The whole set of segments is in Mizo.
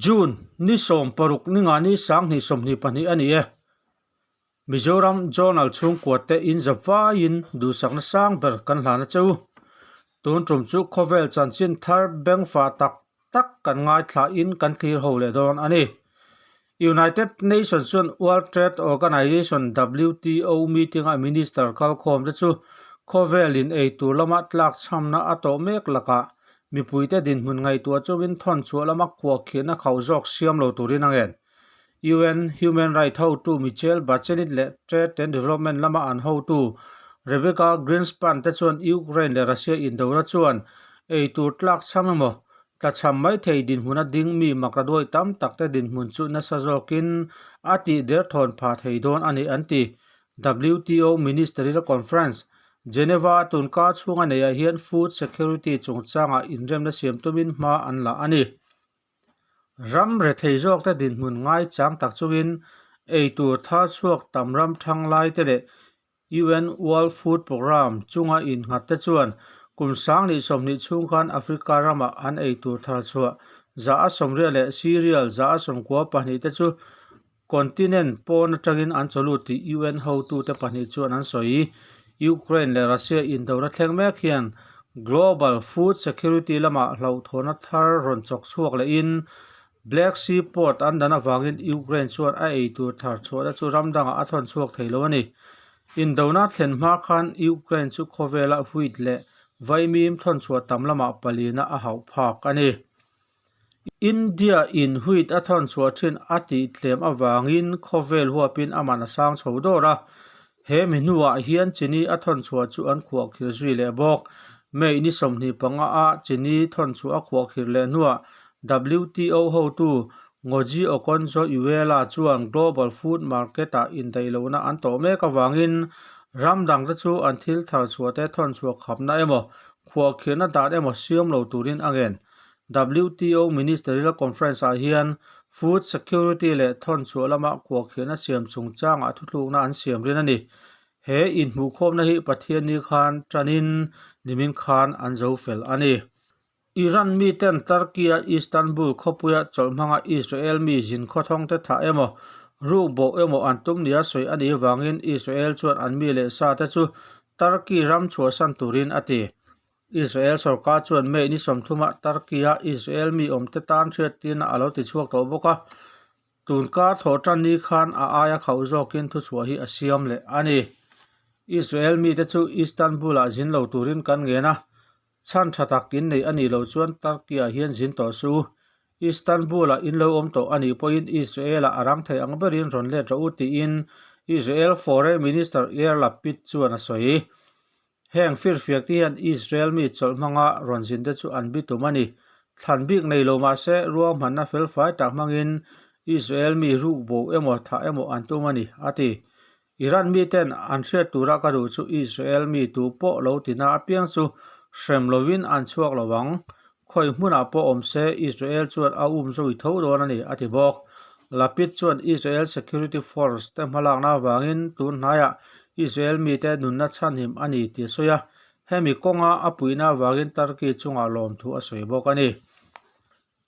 June ni 16 ninga ni 2022 a ni e. Mizoram Journal chhungkua te in za vaiin duhsakna sang ber kan hlan a che u. Tun tum chu khawvel chanchin thar bengfah tak tak kan ngaithla in kan thlir ho leh dawn a ni. United Nations chuan World Trade Organization, WTO, meeting-a minister kalkhawm te chu khawvelin ei tur lama tlakchhamna a tawh mek lakah mipuite dinhmun ngaihtuah chungin thawn chhuah lama khuahkhirhna khauh zawk siam lo turin a ngen. UN Human Rights hotu Michelle Bachelet leh Trade and Development lama an hotu Rebecca Grynspan te chuan Ukraine leh Russia indona chuan ei tur tlakchham emaw Tlachham mai thei dinhmuna ding mi makraduai tam tak te dinhmun chu nasa zawkin a tih derthawn pha thei dawn a ni an ti. WTO Ministerial Conference, Geneva a tunkar chhunga neiah hian food security chungchangah inremna siam tumin hma an la a ni. Ram rethei zawk te dinhmun ngaichang tak chungin eitur thar chhuak tam ram thang lai te leh UN World Food Programme chunga innghat te chuan kum 2020 chhung khan Africa ramah an ei tur thar chhuah 180 leh cereal 92 te chu continent pawn atangin an chawlut tih UN hotute pahnih chuan an sawi. Ukraine leh Russia indona thleng mek hian global food security lamah hlauhthawhna thar rawn chawk chhuak lehin Black Sea port an dan avangin Ukraine chuan a ei tur thar chhuahna chu ram dangah a thawn chhuak thei lo a ni. Indona thlen hma khan Ukraine chu khawvela wheat leh vaimim thawn chhuah tam lamah palina a hauh phak a ni. India in wheat a thawn chhuah thin a tih tlem avangin khawvel huapin a man a sang chho dawr a. He mi hnuah hian chini a thawn chhuah chu an khuahkhir zui leh bawk. May ni 25 a chini thawn chhuah a khuahkhir leh hnuah WTO hotu Ngozi Okonjo-Iweala chuan global food market-ah indaihlohna an tawh mek avangin ram dangte chu an thil thar chhuahte thawn chhuah khapna emaw, khuahkhirhna dan emaw siam lo turin a ngen. WTO Ministerial Conference-ah hian food security leh thawn chhuah lama khuahkhirhna siam chungchangah thutlukna an siam rin a ni. He inhmuhkhawmna hi Pathianni khan tanin nimin khan an zo fel a ni. Iran miten Turkey-a Istanbul khawpuia chawlh hmanga Israel mi zin khawthawngte thah emaw, rukbo emaw an tum nia sawi a nih vangin Israel chuan an mi leh sate chu Turkey ram chhuahsan turin a ti. Israel sorkar chuan May ni 30 ah Turkey-a Israel mi awmte tan hriattirna a lo ti chhuak tawh bawk a, tun kar thawh tan ni khan a aia khauh zawkin thuchhuah hi a siam leh a ni. Israel mite chu Istanbul-ah zin lo turin kan ngen a, Chhan tha tak in nei a nih loh chuan Turkey-ah hian zin tawh suh u. Istanbul-ah in lo awm tawh a nih pawhin Israel-ah a rang thei ang berin rawn let rawh u tiin Israel Foreign Minister Yair Lapid chuan a sawi. Heng firfiak te hian Israel mi chawlh hmanga rawn zin te chu an bitum a ni. Thlan bik nei lo mah se ruahmanna felfai tak hmangin Israel mi rukbo emaw thah emaw an tum a ni, a ti. Iran miten an hriat tura ka duh chu Israel mi tu pawh lo tina apiang chu hrem lovin an chhuak lo ang. Khawi hmunah pawh awm se Israel chuan a um zui tho dawn a ni, a ti bawk. Lapid chuan Israel Security Force te hmalakna avangin tun hnaiah Israel mite nunna chhanhim a ni tih a sawi a, hemi kawnga a puihna avangin Turkey chungah lawmthu a sawi bawk a ni.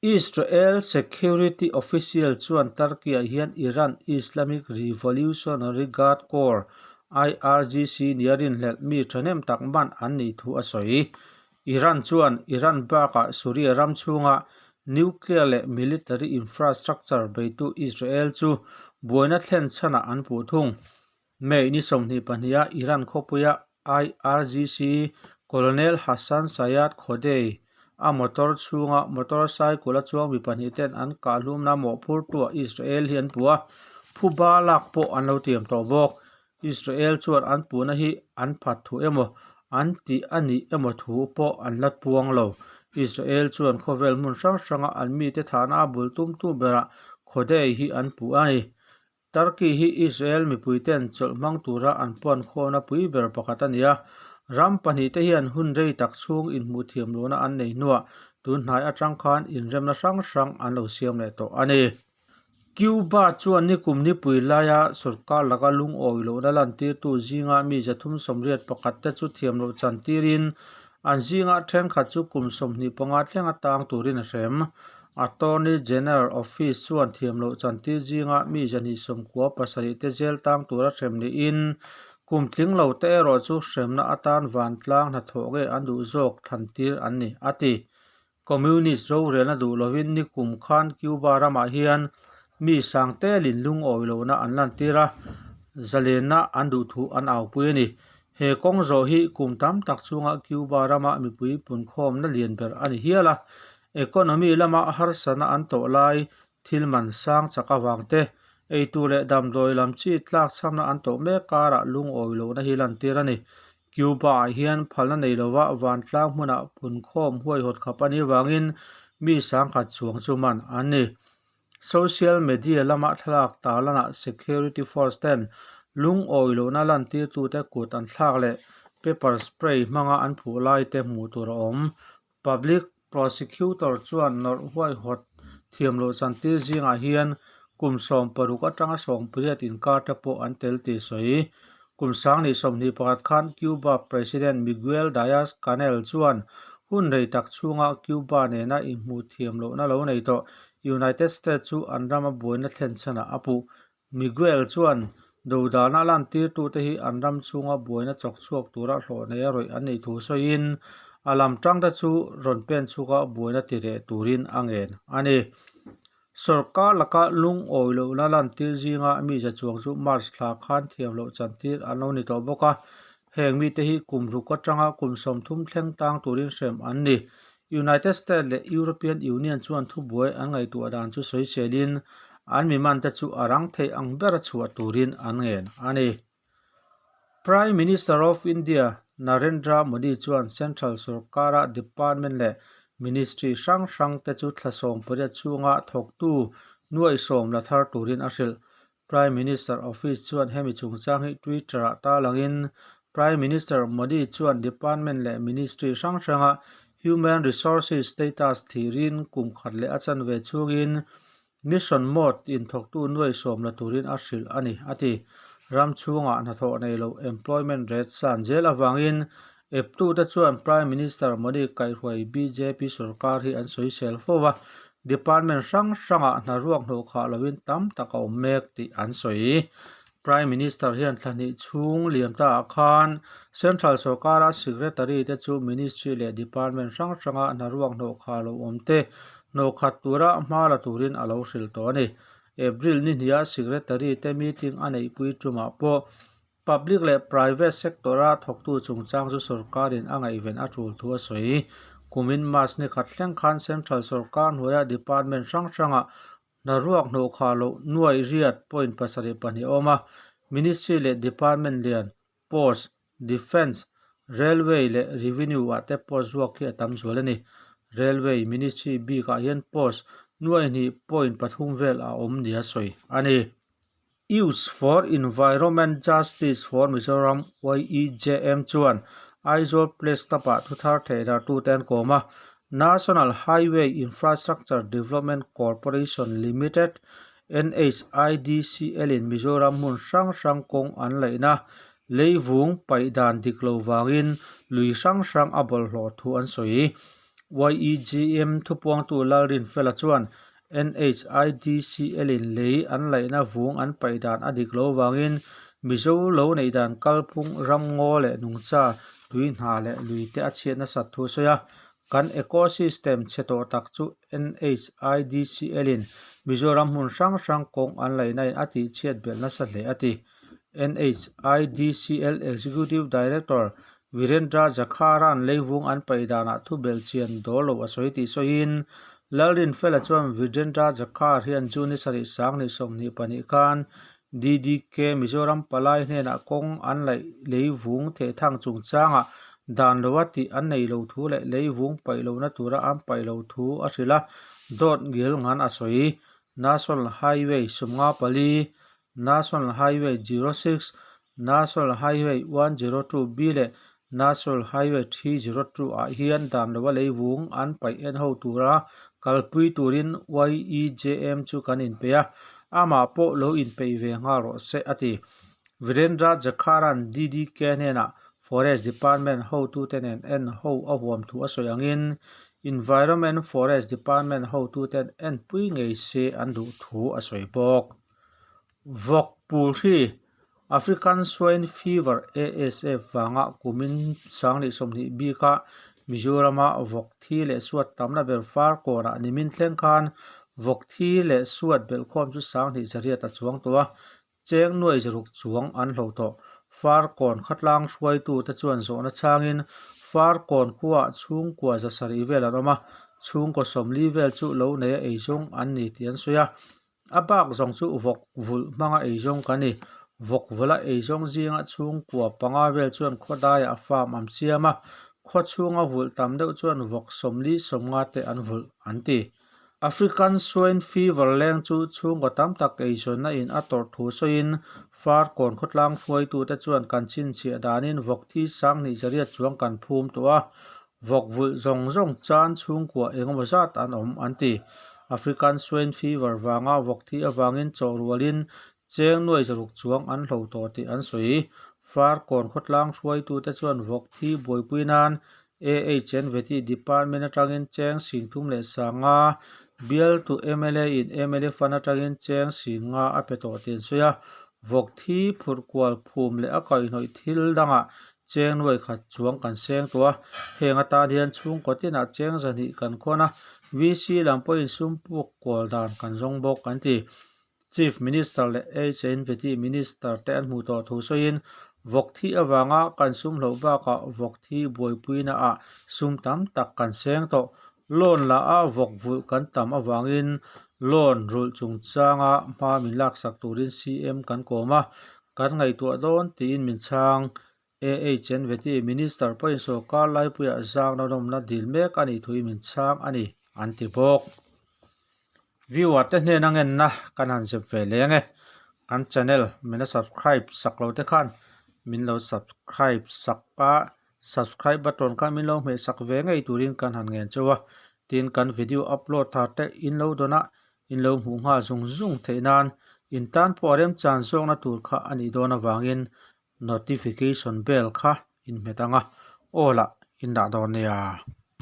Israel security official chuan Turkey-ah hian Iran Islamic Revolutionary Guard Corps, IRGC, nia rinhlelh mi thahnem tak man an nih thu a sawi. Iran chuan Iran bakah Syria ram chhunga nuclear leh military infrastructure beitu Israel chu buaina thlen chhanah an puh thung. May ni 22 a Iran khawpuia IRGC Colonel Hassan Sayyad Khodei a motor chhunga motorcycle a chuang mi pahnih ten an kahhlumna mawhphurtuah Israel hi an puh a, phuba lak pawh an lo tiam tawh bawk. Israel chuan an puhna hi an phat thu emaw, an tih a nih emaw thu pawh an la puang lo. Israel chuan khawvel hmun hrang hranga an mite thahna a bul tumtu berah Khodei hi an puh a ni. Turkey hi Israel mipuiten chawlh hmang tura an puan khawna pui ber pakhat a ni a, ram pahnihte hian hun rei tak chhung inhmuh thiam lohna an nei hnuah tun hnai atang khan inremna hrang hrang an lo siam leh tawh a ni. Cuba chuan nikum nipui laia sorkar laka lungawi lohna lantirtu zinga mi 381 te chu thiam loh chantirin an zinga thenkhat chu kum 25 thlenga tang turin a hrem. Attorney General Office chuan thiam loh chantir zinga mi 297 te jail tang tura hrem niin kum tling lo te erawh chu hremna atan vantlang hnathawh nge an duh zawk thlantir an ni, a ti. Communist rorelna duh lovin nikum khan Cuba ramah hian mi sang telin lungawi lohna an lantir a, zalenna an duh thu an aupui a ni. He kawng zawh hi kum tam tak chhunga Cuba rama mipui punkhawmna lian ber a ni hial a. Economy lama harsatna an tawh lai thil man sang chak avang te, eitur leh damdawi lam chi tlakchhamna an tawh mek karah lungawi lohna hi lantir a ni. Cuba-ah hian phalna nei lova vantlang hmunah punkhawm huaihawt khap a nih avangin mi sangkhat chuang chu man an ni. Social media lama thlalak tarlanah security force ten lungawi lohna lantirtute kut an thlak leh pepper spray hmanga an phuh lai te hmuh tur a awm. Public Prosecutor chuan nawrh huaihawt thiam loh chantir zingah hian kum 16 atanga 18 inkar te pawh an tel tih sawi. Kum 2021 khan Cuba President Miguel Diaz-Canel chuan hun rei tak chhunga Cuba nena inhmuh thiam lohna lo nei tawh United States chu an rama buaina thlen chhanah a puh. Miguel chuan dodalna lantirtute hi an ram chhunga buaina chawk chhuak tura hlawh neia rawih an nih thu sawiin a lam tangte chu rawn pen chhuka buaina ti reh turin a ngen a ni. Sorkar laka lungawi lohna lantir zinga mi za chuang chu March thla khan thiam loh chantir an lo ni tawh bawk a, heng mite hi kum ruk atanga kum 30 thleng tang turin hrem an ni. United States leh European Union chuan thubuai an ngaihtuah dan chu sawiselin an mi mante chu a rang theih ang bera chhuah turin an ngen a ni. Prime Minister of India Narendra Modi chuan Central sorkara department leh ministry hrang hrang te chu thla 18 chhunga thawktu nuaih sawm la thar turin a hrilh. Prime Minister Office chuan hemi chungchang hi Twitter-ah tarlangin Prime Minister Modi chuan department leh ministry hrang hranga human resources status thirin kum khat leh a chanve chhungin mission mode in thawktu nuai sawm la turin a hrilh a ni, a ti. Ram chhungah hnathawh nei lo employment rate san zel avangin Eptute chuan Prime Minister Modi kaihhruai bjp sorkar hi an sawisel fo a, department hrang hrangah hna ruak hnawh khah loin tam tak a awm mek tih an sawi. Prime Minister hian thla hnih chhung liam taah khan Central sorkara Secretary te chu Ministry leh Department hrang hranga hna ruak hnawh khah lo awm te hnawh khat tura hma la turin a lo hrilh tawh a ni. April ni hniha Secretary te meeting a neihpui tumah pawh Public leh private sector-a thawktu chungchang chu sorkarin a ngaihven a tul thu a sawi. Kumin March ni khat thleng khan Central sorkar hnuaia department hrang hrangah hna ruak hnawh khah loh nuaih riat point 72 a awm a, Ministry leh department lian, Post, Defence, Railway leh Revenue ah te post ruak hi a tam zual a ni. Railway Ministry bikah hian post nuaih hnih point pathum vel a awm nia sawi a ni. Youth for Environment Justice for Mizoram, YEJM, chuan Aizawl Press Club-ah thuthar theihdar tute an kawm a. National Highway Infrastructure Development Corporation Limited, NHIDCL, in Mizoram hmun hrang hrang kawng an laihna leivung paih dan dik lo vangin lui hrang hrang a bawlhhlawh thu an sawi. YEJM thupuangtu Lalrinfela chuan NHIDCL in lei an laihna vung an paih dan a dik lo vangin Mizo lo neih dan kalphung ramngaw leh nungcha tui hna leh lui te a chhiat nasat thu a sawi a. Kan ecosystem chhe tawh tak chu NHIDCL in Mizoram hmun hrang hrang kawng an laihna in a tihchhiat belh nasa hle a ti. NHIDCL Executive Director Virendra Jakhara'n leivung an paih danah thu belhchian dawl lo a sawi tih sawiin Lalrinfela chuan Virendra Jakhar hian June ni sarih 2022 khan DDK Mizoram palai hnenah kawng an laih leivung thehthang chungchangah dan loa tih an nei lo thu leh leivung paih lohna tura an paih lo thu a hrilh a, dawt ngil ngan a sawi. National Highway 54, National Highway 06, National Highway 102B leh National Highway 302 ah hian dan lova leivung an paih en ho tura kalpui turin YEJM chu kan inpeih a, amah pawh lo inpeih ve nghal rawh se, a ti. Virendra Jakhara'n DDK hnenah Forest Department hotute nen en ho a huam thu a sawi angin. Environment Forest Department hotuten enpui ngei se an duh thu a sawi bawk. Vawk pul hri, African Swine Fever, ASF, vanga kumin 2020 bika Mizorama vawk thi leh suat tamna ber Farkawnah nimin thleng khan vawk thi leh suat belhkhawm chu 2800 a chuang tawh a, Cheng nuai zaruk chuang an hlo tawh. Farkawn khatlang hruaitute chuan zawhna chhangin Farkawn khuaah chhungkua 700 vel an awm a, chhungkaw 40 vel chu lo neia eizawng an ni tih an sawi a. A bak zawng chu vawk vulh hmanga eizawng kan ni. Vawk vulha eizawng zinga chhungkua panga vel chuan khawdaiah farm an siam a, khaw chhunga vulh tam deuh chuan vawk 40 50 te an vulh an ti. African Swine Fever leng chu chhungkaw tam tak eizawnna in a tawrh thu sawiin Farkawn khawtlang hruaitute chuan kan chhinchhiah danin vawk thi 2800 chuang kan phum tawh a, vawk vulh zawng zawng chan chhungkua engemaw zat an awm an ti. African Swine Fever vanga vawk thi avangin chawh rualin cheng nuai zaruk chuang an hlo tawh tih an sawi. Farkawn khawtlang hruaitute chuan vawk thi buaipui nan AHN Veti Department atangin cheng 35,000, bialtu mla in mla fund atangin cheng 50,000 a pe tawh tih an sawi a. Vawk thi phurh kual phum leh a kaihhnawih thil dangah cheng nuai khat chuang kan seng tawh a. Heng atan hian chhungkaw tinah cheng 200 kan khawn a, VC lam pawhin sum puk kual dan kan zawng bawk an ti. Chief Minister leh HNVT Minister te an hmuh tawh thu sawiin, vawk thi avanga kan sum hloh bakah vawk thi buaipuina ah sum tam tak kan seng tawh. Loan la a vawk vulh kan tam avangin loan rulh chungchanga hma min laksak turin CM kan kawm a, kan ngaihtuah dawn tiin min chhang. AHNVT Minister pawhin sawrkar laipuiah zangna nawmna dil mek a nih thuin min chhang a ni, an ti bawk. Viewer te hnena ngenna kan han zep ve leng e. Kan channel min a subscribe sak lo te khan min lo subscribe sak a, subscribe button kha min lo hmeh sak ve ngei turin kan han ngen chauh a. Tin, kan video upload thar te in lo dawn a, in lo hmuh nghal zung zung theih nan in tan pawh a remchan zawkna tur kha a nih dawn avangin notification bell kha in hmet ang a, aw lah in dah dawn nia.